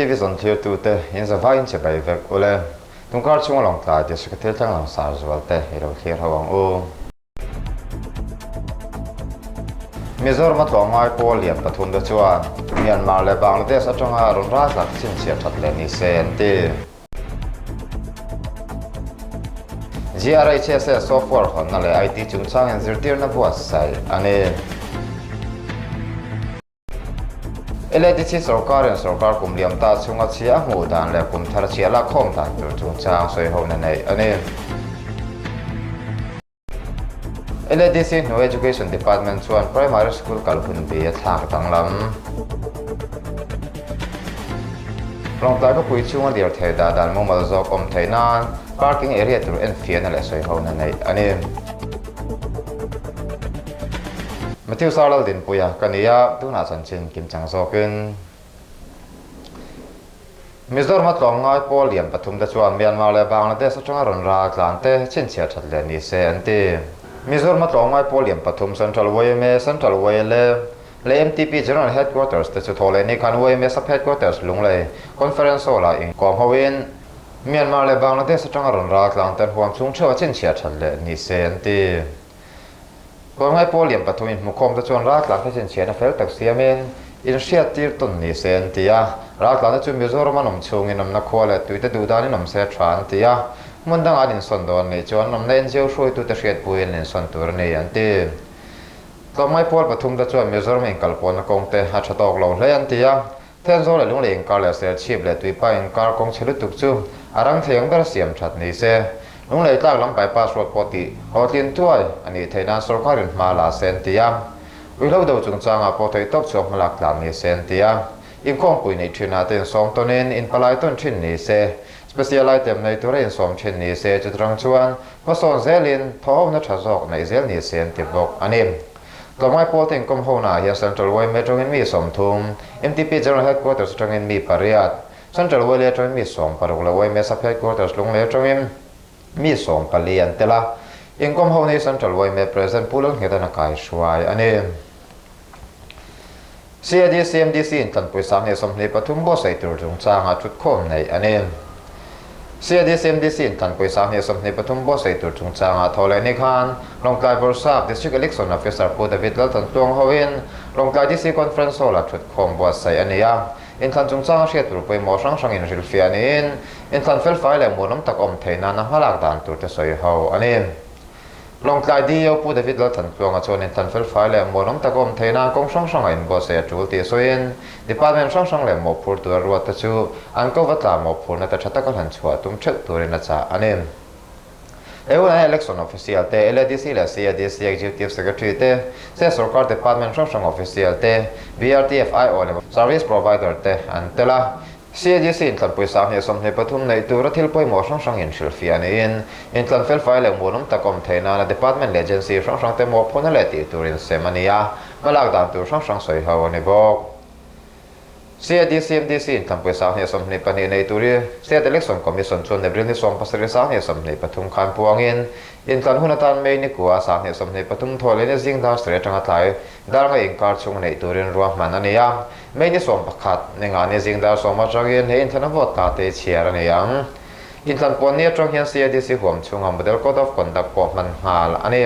TV zawn thlirtute in zavaiin che bai vek ule. Tungkar chhunga lawngtlai district a thil thleng langsar zual te i lo thlir ho ang u. Mizoram a tlawmngai pawl lian pathum te chuan Myanmar leh Bangladesh atanga rawn raltlat chhinchhiah that leh ni se an ti. GRHSS software hawnna leh IT chungchangin zirtirna buatsaih a ni. LADC sorkarin sorkar kum liam ta chhunga chhia a hmuh dan leh kum thar chhia lakkhawm dan tur chungchang sawihona neih a ni. LADC hnu Education Department chuan Primary School kal hun bi a thlak danglam. Lawngtlai khawpui chhunga lirthei dah dan mumal zawk awm theih nan parking area tur enfiahna leh sawihona neih a ni. Matthew Sarlal Dinpuia ka ni a, tunah chanchin kimchang zawkin Mizoram a tlawmngai pawl lian pathum te chuan Myanmar leh Bangladesh atanga rawn ral tlan te chhinchhiah that leh ni se an ti. Mizoram a tlawmngai pawl lian pathum Central yma, Central YLA leh MTP General Headquarters te chu thawh leh ni khan yma Sub Headquarters Lunglei Conference Hall ah inkawm hoin Myanmar leh Bangladesh atanga rawn ral tlang ten huam chhung theuh a chhinchhiah that leh ni se an ti. Kawlngai pawl lian pathum inhmukhawm te chuan raltlan te chhinchhiahna fel tak siamin inhriattir tawn ni se an ti a. Raltlan te chu Mizoram an awm chhungin awmna khua leh tuite duh danin awm se tha an ti a. Hmun dangah an insawn dawn nih chuan awmna NGO hruaitute hriatpuiin an insawn tur a ni an ti. Tlawmngai pawl pathum te chuan Mizoram inkalpawhna kawng te a tha tawk lo hle an ti a. Thenzawl leh Lunglei inkar leh Serchhip leh Tuipa inkar kawng chhe lutuk chu a rang thei ang ber siam that ni se. Lunglei tlak lam bypass road pawh tih hlawhtlin tuai a nih theih nan sorkarin hma la se an ti a. Uihlo do chungchangah pawh theih tawp chhuak hmalak tlan ni se an ti a. Inkhawmpui neih thinah te insawm tawnin inpalai tawn thin ni se. Special item nei tura insawm thin ni se chutirang chuan hmasawn zelin thawhhona tha zawk neih zel ni se an ti bawk a ni. Tlawmngai pawl te inkawm honaah hian Central yma atangin mi 30, MTP General Headquarters atangin mi pariat, Central YLA atangin mi 16 leh yma Sub Headquarters Lunglei atangin mi 14 an tel a. Inkawm ho hi Central yma President Pu Lalnghetan a kaihruai a ni. CAD CMDC in tlanpui 2023 buatsaih tur chungchangah thutkhawm neih a ni. CAD CMDC in tlanpui 2023 buatsaih tur chungchangah thaw leh ni khan Lawngtlai Bawrhsap District Election Officer Pu David Lalthantluang hoin Lawngtlai DC Conference Hall-ah thutkhawm buatsaih a ni a. Inthlan chungchanga hriat tur pawimawh hrang hrang inhrilhfiah niin inthlan felfai leh muanawm tak awm theih nana hmalak dan tur te sawi ho a ni. Lawngtlai DEO Pu David Lalthantluanga chuan inthlan felfai leh muanawm tak a awm theih nan kawng hrang hranga inbuatsaih a tul tih sawiin Department hrang hrang leh mawhphur tura ruat te chu an ko va tla mawhphurna te tha taka hlan chhuah tum theuh turin a chah a ni. He hunah hian Election Official te, LADC leh CADC Executive Secretary te, State Sorkar Department hrang hrang Official te, BRTF IO leh Service Provider te an tel a. CADC inthlanpui 2023 neih tura thil pawimawh hrang hrang inhrilhfiah niin, inthlan felfai leh muanawm tak awm theih nana department leh agency hrang hrangte mawhphurhna leh tih tur insem a ni a, hmalak dan tur hrang hrang sawi ho a ni bawk. CADC MDC inthlanpui 2022 neih tur hi State Election Commission chuan April ni 17 2023 khan puangin, inthlan hun atan May ni kua 2023 thaw leh ni zing dar sarih atanga tlai dar nga inkar chhung neih turin ruahman a ni a. May ni 11, ni nga ni zing dar 10 atangin he inthlan a vote ta te chhiar a ni ang. Inthlan puan ni atang hian CADC huam chhunga Model Code of Conduct pawh hman nghal a ni.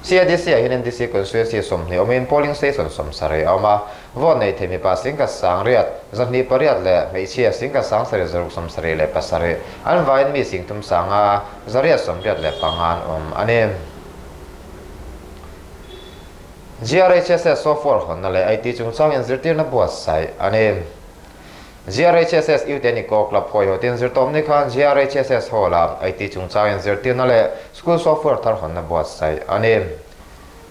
CADC ah hian NDC Constituency 20 awmin Polling Station 70 a awm a, vote nei thei mipa 10,108, 28 leh hmeichhia 10,7 77 an vaiin mi 3,000 185 an awm a ni. GRHSS software hawnna leh IT chungchang inzirtirna buatsaih a ni. GRHSS Youth Club hawihaw tin zirtawm ni khan GRHSS Hall-ah IT chungchang inzirtirna leh School Software thar hawnna buatsaih a ni.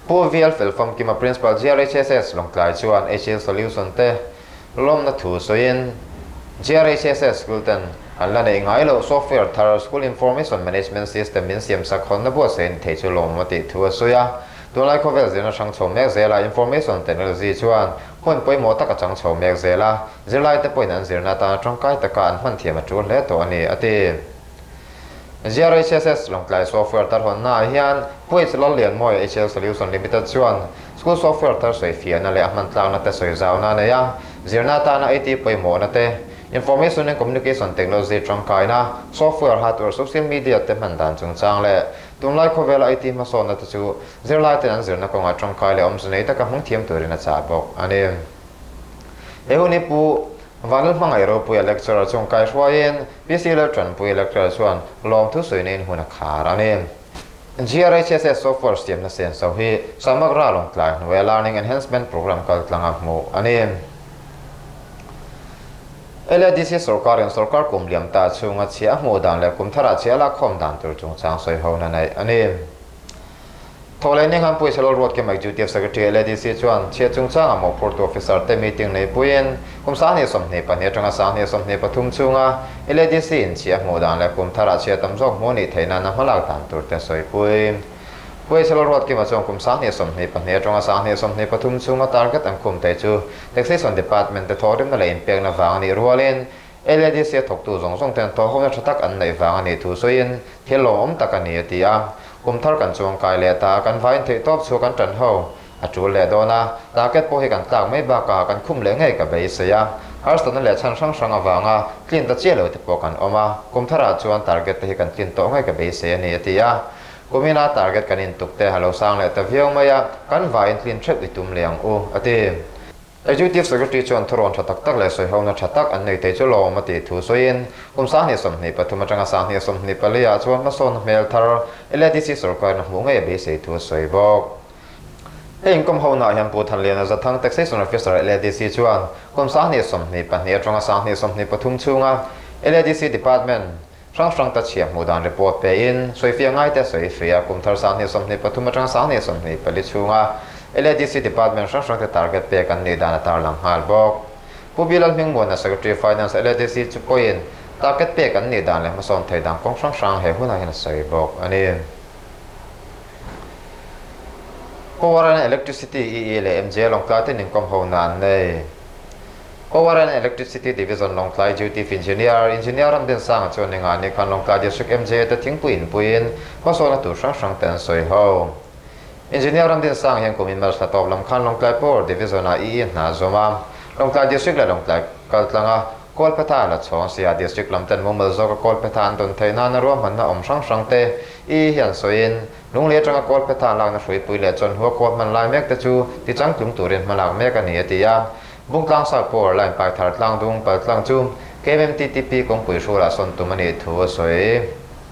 Pu VL Felfamkima Principal GRHSS Lawngtlai chuan HL Solution te lawmna thu sawiin GRHSS School ten an la neih ngai loh software thar School Information Management System min siamsak hawnna buatsaih a ni thei chu lawm a tih thu a sawi a. Tunlai khawvel zirna hrang chho mek zela Information Technology chuan hmun pawimawh tak a chang chho mek zel a, zirlaite pawhin an zirna atana tangkai taka an hman thiam a tul hle tawh a ni, a ti. GRHSS Lawngtlai Software tar hawnnaah hian Puaih Lallianmawia HL Solution Limited chuan School Software tar sawi fiahna leh a hman tlakna te sawi zauna a nei a. Zirna atana IT pawimawhna te, Information and Communication Technology tangkaina, software, hardware, social media te hman dan chungchang leh tunlai khawvela IT hmasawnna te chu zirlaiten an zirna kawngah tangkai leh awmze nei taka hmang thiam turin a chah bawk a ni. He hun hi Pu Vanlal Hmangaih Ropuia lecturer chung kaihruaiin PC Laltanpuia lecturer chuan lawmthu sawiin hun a khar a ni. GRHSS software siamna senso hi Samagra Lawngtlai hnuaia Learning Enhancement Programme kaltlanga hmuh a ni. LADC sorkarin sorkar kum liam ta chhunga chhia a hmuh dan leh kum tharah chhia a lakkhawm dan tur chungchang sawihona neih a ni. Thawhleh Ninghan Pawisa Lalruatkim Executive Secretary LADC chuan chhia chungchanga mawhphurtu officer te meeting nei puiin kum 2022 atanga 2023 chhunga LADC in chhia hmuh dan leh kum tharah chhia tam zawk hmuh anih theih nana hmalak dan tur te sawipui. Pawisa Lalruatkima chuan kum 2022 atanga 2023 chhunga target an khum thei chu Taxation Department te thawhrimna leh inpekna vang anih rualin LADC a thawktu zawng zawng ten thawhhawmna tha tak an neih vang a nih thu sawiin thil lawmawm tak a ni a ti a. Kum thar kan chuang kai leh ta, kan vain theih tawp chu kan tan ho a tul leh dawn a, target pawh hi kan tlak mai bakah kan khum leh ngei ka beisei a. Harsatna leh chhan hrang hrang avanga tlin ta chiah lo te pawh kan awm a, kum tharah chuan target te hi kan tlin tawh ngei ka beisei a ni a ti a. Kumina target kan intuk te a lo sang leh ta viau mai a, kan vain tlin theuh i tum leh ang u a ti. Executive Secretary chuan thurawn tha tak tak leh sawihona tha tak an nei thei chu lawm a tih thu sawiin, kum 2023 atanga 2024 ah chuan hmasawnna hmel thar LADC sorkarin a hmuh ngei a beisei thu a sawi bawk. Hei inkawm honaah hian Pu Thanliana Zathang Taxation Officer LADC chuan kum 2022 atanga 2023 chhunga LADC Department Hrang hrang ta chhia hmuh dan report pe in, sawifiah ngai te a sawi fei a, kum thar 2023 atanga 2024 chhunga LADC Department hrang hrang te target pek an nih dan a tarlang nghal bawk. Pu Bilal Hmingmuana Secretary Finance LADC chu pawhin target pek an nih dan leh hmasawn thei dan kawng hrang hrang he hunah hian a sawi bawk a ni. Power and Electricity EE leh MJ Lawngtlai ten inkawm hona an nei. Power and Electricity Division Lawngtlai Duty Engineer, Engineer Ramdinsanga chuan engah ni khan Lawngtlai District MJA te thingpui inpuiin hmasawnna tur hrang hrang te an sawi ho. Engineer Ramdinsanga hian kum inmal thla tawp lam khan Lawngtlai Power Division ah EE hna a zawm a, Lawngtlai District leh Lawngtlai kaltlanga Kawlphetha la chhawng sia District lam ten mumal zawka Kawlphetha an dawn theih nana ruahmanna awm hrang hrang te EE hian sawiin Lunglei atanga Kawlphetha lakna hruipui leh chawnhua khawl hman lai mek te chu tichangtlung turin hmalak mek a ni a ti a. Bungtlang South Power Line pai thar tlangdung pal tlang chu KMMTTP kawngpui hrualah sawn tum a nih thu a sawi.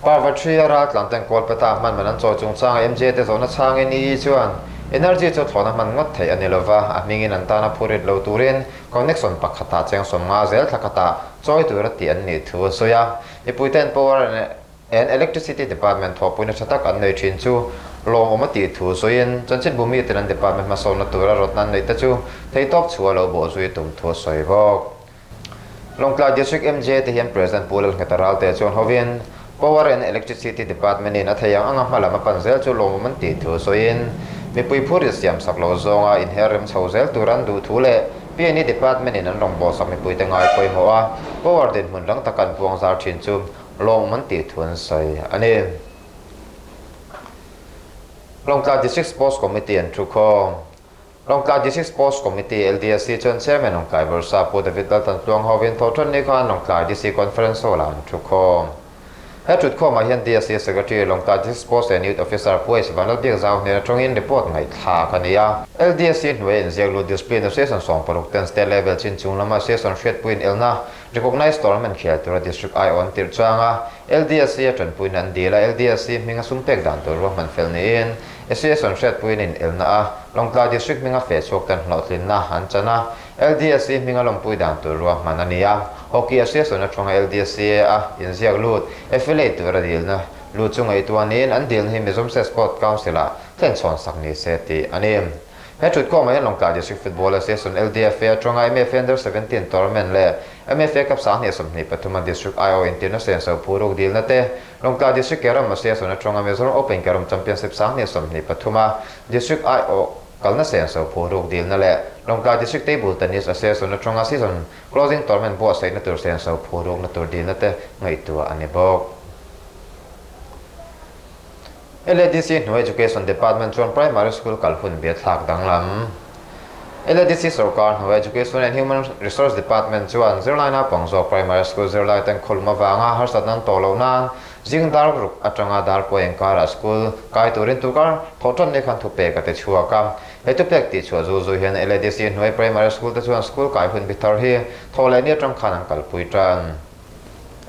Parvatri a raltlan ten Kawlphetha hman man an chawi chungchanga MJ te zawhna chhangin EE chuan Energy chu thlawhna hman ngawt theih a ni lova, a hmingin an tana phurit lo turin connection pakhatah cheng 50 zel thla khatah chawi tura tih an nih thu a sawi a. Mipui ten Power And Electricity Department thawhpuina tha tak an nei thin chu lawmawm a tih thu sawiin, chanchinbu miten an department hmasawnna tura rawtna an neih te chu theihtawp chhuah lo bawhzui tum thu a sawi bawk. Lawngtlai District MJ te hian President Pu Lalngheta Ralte chuan hovin Power and Electricity Department in a thei ang anga hma lam a pan zel chu lawmawm an tih thu sawiin, mipui phur insiam sak lo zawnga inher rem chho zel tur an duh thu leh PNE Department in an rawngbawlsak mipuite ngai pawimawh a power dinhmun rang taka an puangzar thin chu Lawng man tih thu an sawi a ni. Lawngtlai District Sports Committee an thu khawm. Lawngtlai District Sports Committee, LDSC, chuan Chairman Lawngtlai Bursa Pu David Laltantluang hovin thawhṭan ni khan Lawngtlai DC Conference Hall-ah an thu khawm. He thutkhawmah hian DSC Secretary Lawngtlai District Sports and Youth Officer Pu H Vanlalbiakzau hnen atangin report ngaihthlak a ni a. LDSC hnuaia inziak lut Discipline Association 60 ten State Level chin chung lama Association hriatpuiin elna Recognized Tournament khel tura District ai awn tirh changa LDSC a tanpuina an dil a, LDSC hminga sum pek dan tur ruahman fel niin Association hriatpuiin in elna a, Lawngtlai District hminga feh chhuak ten hlawhtlinna an chan a, LDSC hminga lawmpui dan tur ruahman a ni a, Hockey Association atanga LDSC a inziak lut affiliate tura dilna lut chu ngaihtuah niin an dilna hi Mizoram State Sport Council-ah thlen chhawn sak ni se tih a ni. He thutkhawmah hian Lawngtlai District Football Association, LDFA, atanga MFA Under 17 Tournament leh MFA Cup 2023 a District IO intirna senso phuruk dilna te, Lawngtlai District Carrom Association atanga Mizoram Open Carrom Championship 2023 a District IO kalna senso phuruk dilna leh Lawngtlai District Table Tennis Association atanga Season Closing Tournament buatsaihna tur senso phurukna tur dilna te ngaihtuah a ni bawk. LADC hnuai Education Department chuan Primary School kal hun biathlak danglam. LADC sorkar hnuai Education and Human Resource Department chuan zirlai naupang zawk primary school zirlai ten khawlum avanga harsatna an tawh loh nan zing dar ruk atanga dar pawh engkarah school kai turin tukar thawh tan ni khan thupek a ti chhuak a. He thupek tih chhuah zu zu hian LADC hnuai primary school te chuan school kai hun bi thar hi thawh leh ni atang khan an kalpui tan.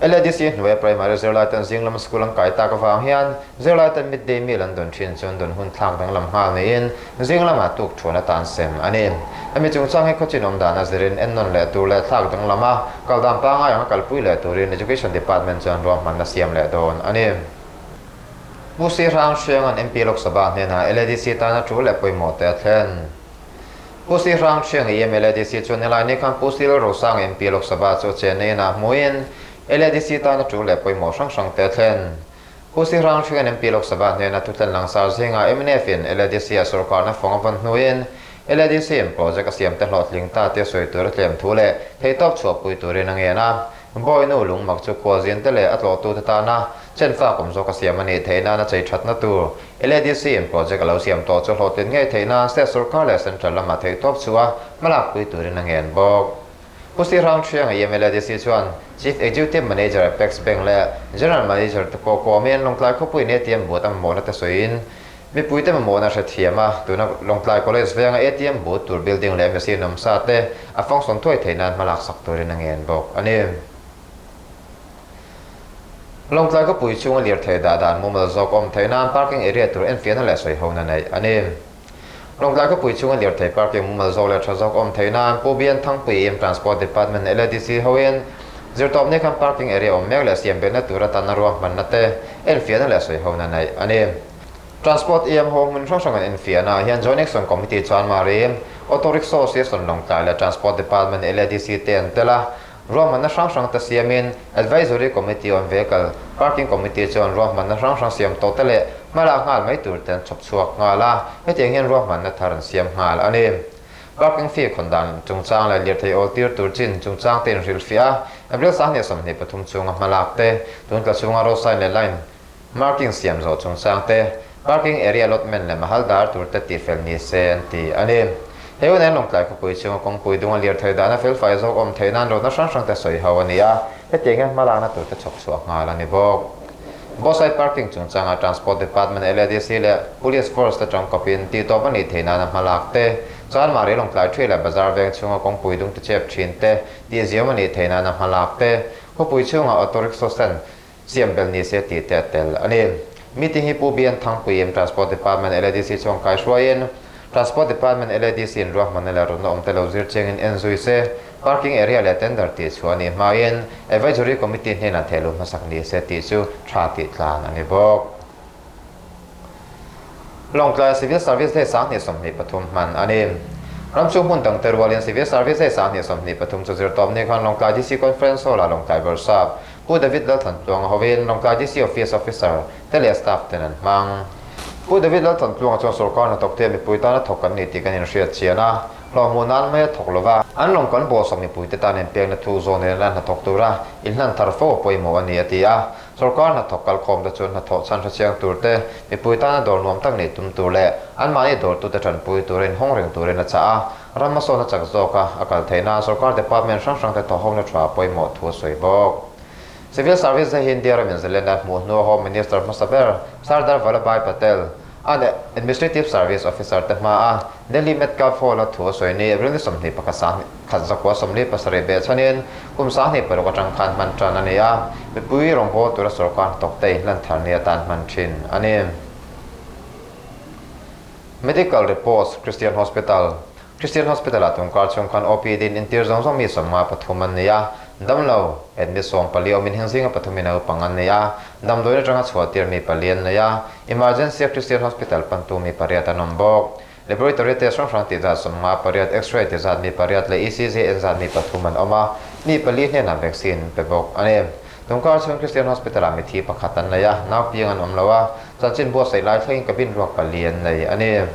LADC hnuaia primary zirlai ten zing lama school an kai tak avang hian zirlai ten midday meal an dawn thin chuan dawn hun thlak danglam nghal niin zing lamah tuk thuan atan sem a ni. Hemi chungchang hi khawchin awm dan a zirin ennawn leh tur leh thlak danglama kal dan pangngai anga kalpui leh turin Education Department chuan ruahmanna siam leh dawn a ni. Pu Si Hrang Hrianga'n MP Lok Sabha hnenah LADC tana thu leh pawimawh te a thlen. Pu Si Hrang Hriang i MLADC chuan helai ni khan Pu Sil Rosang MP Lok Sabha chu Chennai inah hmuin LADC tana tul leh pawimawh hrang hrang te a thlen. Pu Si Hrang Hriang MP Lok Sabha hnena thutlen langsar zingah mnf in LADC a sorkarna fawng a vawn hnuin LADC in project a siam te hlawhtling ta tia sawi tur a tlem thu leh theihtawp chhuahpui turin a ngen a. Bawinu lungmak chu khualzin te leh a tlawhtute tana chenfak awm zawk a siam a nih theih nana chei thatna tur LADC in project a lo siam tawh chu hlawhtlin ngei theih nan state sorkar leh central lama theihtawp chu a hmalakpui turin a ngen bawk. Pu Si Hrang Thianga EM LADC chuan Chief Executive Manager Apex Bank leh General Manager te pawh kawmin Lawngtlai khawpuiin ATM but a mamawhna te sawiin mipuite mamawhna hrethiam a, tuna Lawngtlai College venga ATM but tur building leh machine awm sa te a function thuai theih nan hmalak sak turin a ngen bawk a ni. Lawngtlai khawpui chhunga lirthei dah dan mumal zawk awm theih nan parking area tur enfiahna leh sawihona neih a ni. Lawngtlai khawpui chhunga lirthei parking mumal zawk leh tha zawk awm theih nan Pu Bian Thangpui im Transport Department LADC hoin zirtawpni khan parking area awm mek leh siam belhna tur atana ruahmanna te enfiahna leh sawihona neih a ni. Transport EM ho hmun hrang hrang an enfiahna ah hian Joint Action Committee chuan Mari, Auto Rickshaw Association Lawngtlai leh Transport Department LADC te an tel a, Ruahmanna hrang hrang te siamin Advisory Committee on Vehicle Parking Committee chuan ruahmanna hrang hrang siam tawh te leh hmalak nghal mai tur te an chhawp chhuak nghal a, hetiang hian ruahmanna thar an siam nghal a ni. Parking fee khawn dan chungchang leh lirthei awl tir tur chin chungchang te inhrilhfiah a, April 2023 chhunga hmalak te, tun tla chhunga road sign leh line marking siam zawh chungchang te, parking area allotment leh mahal dar tur te tihfel ni se an ti a ni. He hun hian Lawngtlai khawpui chhunga kawngpui dunga lirthei dahna felfai zawk awm theih nan rawtna hrang hrang te sawi ho a ni a, hetiang hian hmalakna tur te chhawp chhuah nghal a ni bawk. Bawsai parking chungchanga Transport Department LADC leh Police Force te tangkawpin tihtawp a nih theih nana hmalak te, Chanmari Lawngtlai Ṭhi leh Bazar veng chhunga kawngpui dung ti chep ṭhin te tihziam a nih theih nana hmalak te, khawpui chhunga auto rickshaw stand Siam bel ni se tih te a tel a ni. Meeting hi Pu BN Thangpuiin Transport Department LADC chuan kaihruaiin Transport Department LADC in ruahmanna leh rawtna awm te lo zir chengin en zui se, parking area leh tender tih chhuah a nih hmain Advisory Committee hnenah thehluh hmasak ni se tih chu tha tih tlan a ni bawk. Lawngtlai Civil Service Day 2023 hman a ni. Ramchhung hmun dangte rualin Civil Service Day 2023 chu zirtawp ni khan Lawngtlai DC Conference Hall-ah Lawngtlai Bawrhsap Pu David Lalthantluanga hovin Lawngtlai DC Office Officer te leh staff ten an hmang. Pu David Lalthantluanga chuan sorkar hnathawkte mipui tana thawk kan ni tih kan inhriat chian a, hlawhmuh nan mai a thawk lova, an lawng kan bawlsawm mipuite tan inpekna thu zawn nen an hnathawk tura inhlan thar fo a pawimawh a ni a ti a. Sorkar hnathawk kalkhawmte chu hnathawh chhan hrechiang tur te, mipui tana dawr nuam tak neih tum tur leh anmahni dawrtute tanpui tura inhawng reng turin a chah a. Ram hmasawn a chak zawk a, a kal theih nan sorkar department hrang hrangte thawhhawkna tha pawimawh thu a sawi bawk. Civil Service hi India ramin zalen a hmuh hnua Home Minister hmasa ber Sardar Vallabhbhai Patel an Administrative Service Officer te hma a Delhi Metcalfe Hall a thu a sawi ni April ni 21 1947 behchhanin kum 26 atang khan hman tan a ni a, mipui rawngbâwl tura sorkar hnathawkte inhlan thar ni atan hman thin a ni. Medical Reports, Christian Hospital Christian Hospital-ah tungkar chhung khan OPD in intir zawng zawng mi 53 an ni a, damlo, admit 14 awmin heng zinga pathumin naupang an ni a, damdawiin atanga chhuahtir mi pali an nei a, Emergency-a Christian Hospital pantu mi pariat an awm bawk. Laboratory test hrang hrang tih zat 58, X-ray tih zat mi pariat leh ECG en zat mi pathum an awm a, mi pali hnenah vaccine an pe bawk a ni. Tungkar chhung Christian Hospital-ah mithi pakhat an nei a, nau piang an awm lo a, chanchin buatsaih lai thlengin cabin ruak pali an nei a ni.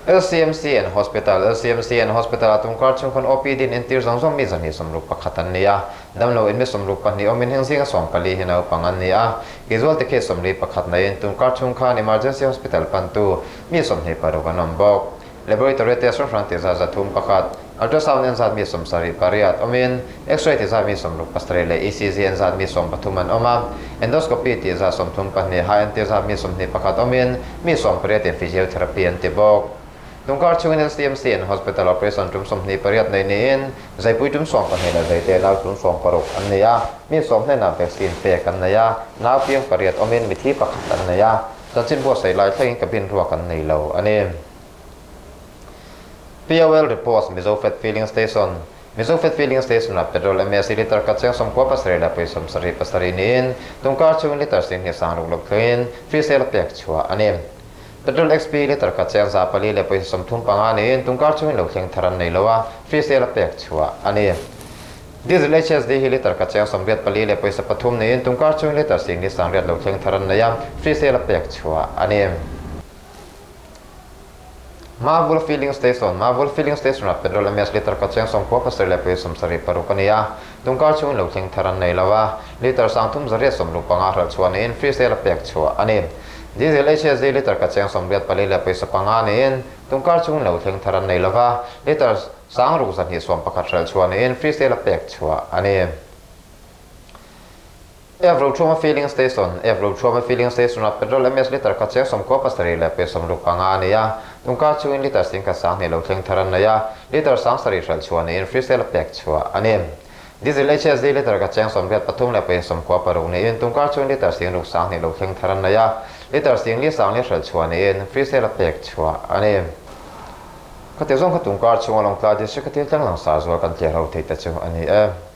LCMC and Hospital LCMC and Hospital-ah tungkar chhung khan OPD in entir zawng zawng mi 261 an ni a, damlo in mi 62 awmin heng zinga 14 hi naupang an ni a, casualty case 41 neiin tungkar chhung khan Emergency Hospital pantu mi 26 an awm bawk. Laboratory test hrang hrang ti zat 301, Ultrasound en zat mi 78 awmin, X-ray ti zat mi 67 leh ECG en zat mi 13 an awm a. Endoscopy ti zat 32, high en ti zat mi 21 awmin, mi 18 in physiotherapy an ti bawk. Tungkar chhungin LCMC in Hospital operation tum 28 nei niin, zaipui tum 12 leh zaite nau tum 16 an nei a, mi 10 hnenah vaccine pek an nei a, nau piang pariat awmin mithi pakhat an nei a, chanchin buatsaih lai thlengin cabin ruak an nei lo a ni. POL reports Mizo Fat Filling Station Mizo Fat Filling Station ah petrol MSC litre khat cheng 97 leh pawi 77 niin, tungkar chhungin litre 20 sang ruk lo thlengin free sale pek chhuah a ni. Petrol XP litre khat cheng 400 leh pawisa 35 niin tungkar chhungin lo thleng thar an nei lo a, free sale a pek chhuah a ni. Diesel HSD hi litre khat cheng 84 leh pawisa 3 niin tungkar chhungin litre 10 800 lo thleng thar an nei a, free sale a pek chhuah a ni. Mavul Filling Station Mavul Filling Station ah petrol MS litre khat cheng 97 leh pawisa 76 a ni a, tungkar chhungin lo thleng thar an nei lo a, litre 3865 hralh chhuah niin free sale a pek chhuah a ni. Diesel HSD litre khat cheng 84 leh pawisa 5 niin tungkar chhungin lo thleng thar an nei lo va, litre 6211 hralh chhuah niin free sale a pek chhuah a ni. F Rochhuma Filling Station F Rochhuma Filling Station ah petrol MS litre khat cheng 97 leh pawisa 65 a ni a, tungkar chhungin litre 10 10 lo thleng thar an nei a, litre 7 hralh chhuah niin free sale a pek chhuah a ni. Diesel HSD litre khat cheng 83 leh pawisa 96 niin tungkar chhungin litre 6 10 lo thleng thar an nei a, litre 4 4 hralh chhuah niin free sale a pek chhuah a ni. Khati zawng kha tungkar chhunga Lawngtlai District-a thil thleng langsar zual kan tliah ho thei ta chu a ni e.